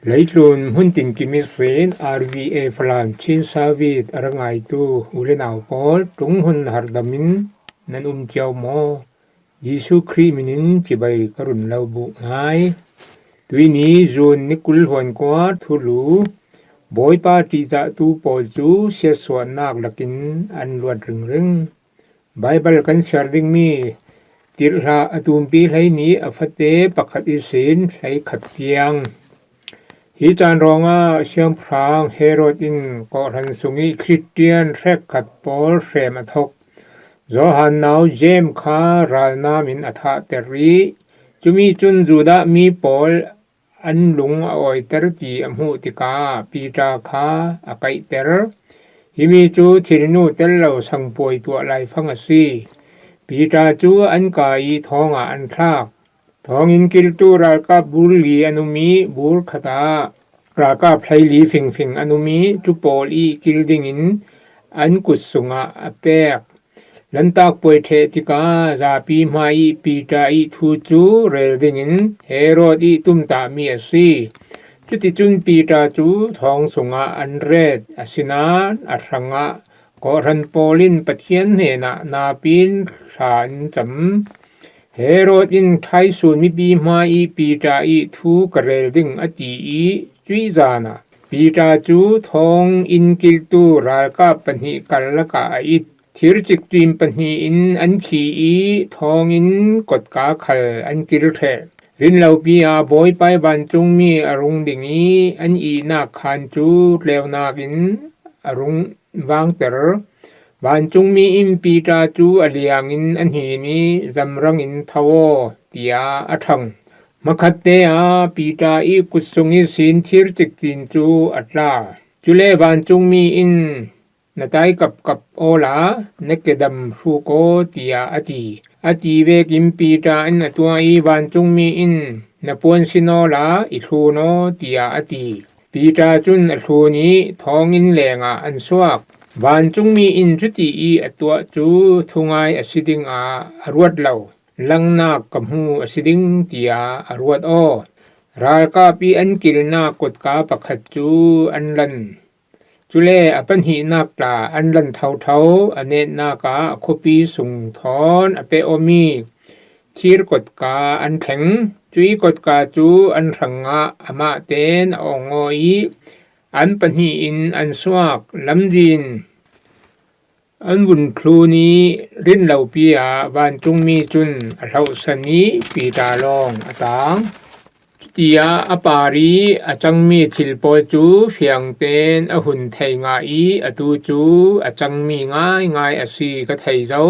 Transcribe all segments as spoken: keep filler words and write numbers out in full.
Leitlun hmun tinkim ihsin R V A Falam Chin Service a ra ngaitu u le nau pawl, ṭung hun hardamin nan um cio maw? Jesuh Khrih minin cibai ka run lo buh ngai. Tuini June ni kul hluan kua thulu, Bawipa ṭihzahtu pawl cu siatsuahnak lakin an luat ringring. Baibal kan siar dingmi Tirhlah a tumpi hleini a fate pakhat ihsin hleikhat tiang. Hi caan ruangah Siangpahrang Herod in kawhhran sung i Khristian hrekkhat pawl hrem a thok. Johan nau Jeim kha ralnam in a thahter i cumi cun Judah mi pawl an lung a awiter ti a hmuh tikah Piter kha a kaihter. Himi cu thilnu tel lo sangpuai tuah laifang a si. Piter cu an kai i thawngah an thlak. Thawnginn kiltu ralkap bur li an um i bur khatah ralkap hleili fingfing an um i cu pawl i kil dingin an kut sungah a pek. Lantak puai ṭheh tikah zapi hmai i Piter i thu cu rel dingin Herod i tumtahmi a si. Cuticun Piter cu thawng sungah an ret, asinain a hrangah kawhhran pawl in Pathian hnenah napin thla an cam. Herod in thaisun mipi hmai i Piter i thu ka rel ding a ti i cuih zan ah Piter cu thawnginn kiltu ralkap pahnih karlak ah a it. Thircik cin pahnih in an khi i thawnginn kotka khal an kil ṭheh. Rinlopi ah Bawipa i vancungmi a rung ding i an ihnak khaan cu tleunak in a rung vangter. Vancungmi in Piter cu a liang in a hnin i zamrang in tho aw, tiah a ṭhang. Hmakhatte ah Piter i kut sung ihsin thircik cin cu a tla. Cule vancungmi in na tai kapkap awla na kedam hruk aw, tiah a ti. A ti vekin Piter in a tuah i vancungmi in na puan sin awla i thlun aw, tiah a ti. Piter cun a thlun i thawnginn lengah an suak. Vancungmi in cuti i a tuah cu thungai a si dingah a ruat lo, langnak ka hmu a si ding, tiah a ruat aw. Ralkap i an kilnak kotka pakhat cu an lan. Cule a pahnihnak tla an lan thotho, a netnak ah a khuapi sung thawn a peh awmi thir kotka an thleng. Cuih kotka cu an hrangah amah tein a ong aw i an pahnih in an suak. Lamzin an vun thlun i rinlopi ah vancungmi cun a hlohsan i Piter lawng a tang. Cuti ah a par i a cangmi thil pawl cu fiang tein a hun thei ngah i atu cu a cangmi ngaingai a si ka thei zo.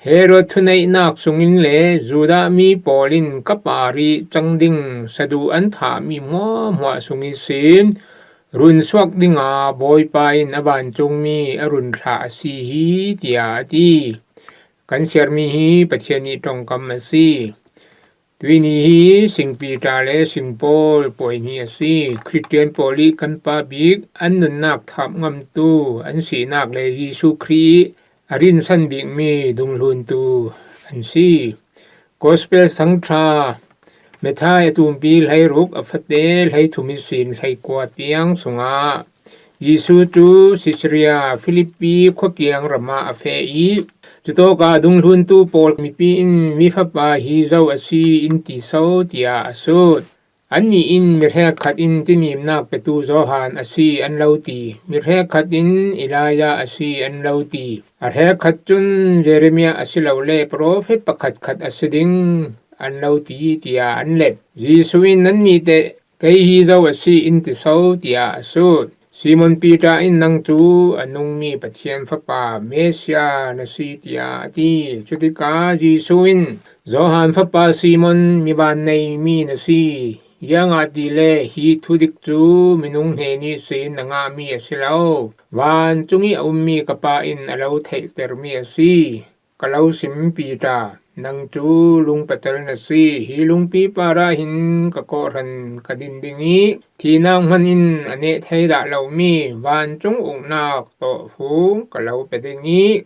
Herod thuneihnak sungin le Judah mi pawl in ka par i cang ding saduh an thahmi hmuahhmuah sung ihsin runsuak dingah Bawipa in a vancungmi a run thlah a si hi, tiah a ti. Kan siarmi hi Pathian ih ṭongkam a si. Tuini hi Sing Piter le Sing Paul puai hnih a si. Khristian pawl i kan pa bik an nunnak thap ngamtu an sinak le Jesuh Khrih i a rinsan bikmi dunghluntu an si. Gospel Thangṭha Matthai a tumpi hleiruk a fate hleithum ihsin hleikua tiang sungah Jesuh cu Caesarea Philippi khuakiang ram ah a feh i, cutawkah dunghluntu pawl mipi in, "Mi fapa hi zo a si in ti so," tiah a sut. Annih in, "Mi hrekkhat in tinimnak petu Johan a si," an lo ti. "Mi hrekkhat in Elijah a si," an lo ti. "A hrekkhat cun Jeremiah asilole profet pakhatkhat a si ding," an lo ti, tiah an let. Jesuh in, "Nannih teh kei hi zo a si in ti so?" tiah a sut. Simon Piter in, "Nang cu a nungmi Pathian Fapa, Messiah na si," tiah a ti. Cutikah Jesuh in, "Johan fapa Simon, mi vanneimi na si. Ziangahtile hi thudik cu minung hnen ihsin na ngahmi a si lo. Vancung i a ummi ka Pa in a lo theihtermi a si. Ka lo sim Piter, nang cu lungpatal na si. Hi lungpi parah hin ka kawhhran ka din ding i thihnak hman in a neh thei dah lomi vancung uknak tawhfung ka lo pe ding i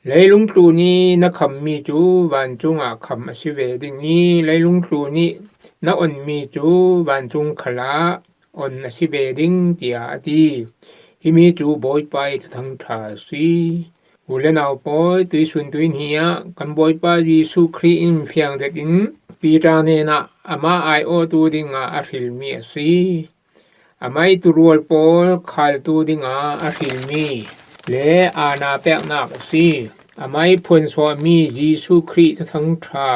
leilung tlun i na khammi cu vancung ah kham a si ve ding i leilung tlun i na onmi cu vancung khalah hon a si ve ding, tiah a ti. Himi cu Bawipa ih Thuthang ṭha a si. U le nau pawl, tuihsun tuihni ah kan Bawipa Jesuh Khrih in fiang zetin Piter hnenah amah aiawhtu dingah a hrilmi a si. Amah ih tuurual pawl khaltu dingah a hrilmi le aana peknak a si. Amah ih phuansuahmi Jesuh Khrih Thuthang ṭha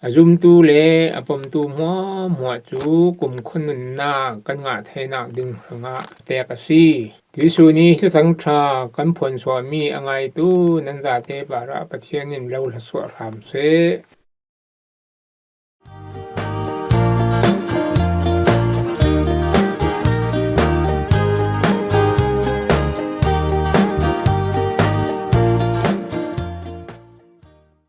a zumtu le a pomtu hmuahhmuah cu kumkhua nunnak kan ngah theinak ding hrangah a pek a si. Tuihsun ih Thuthang ṭha kan phuansuahmi a ngaitu nan zate parah Pathian in lo hla suah hram seh.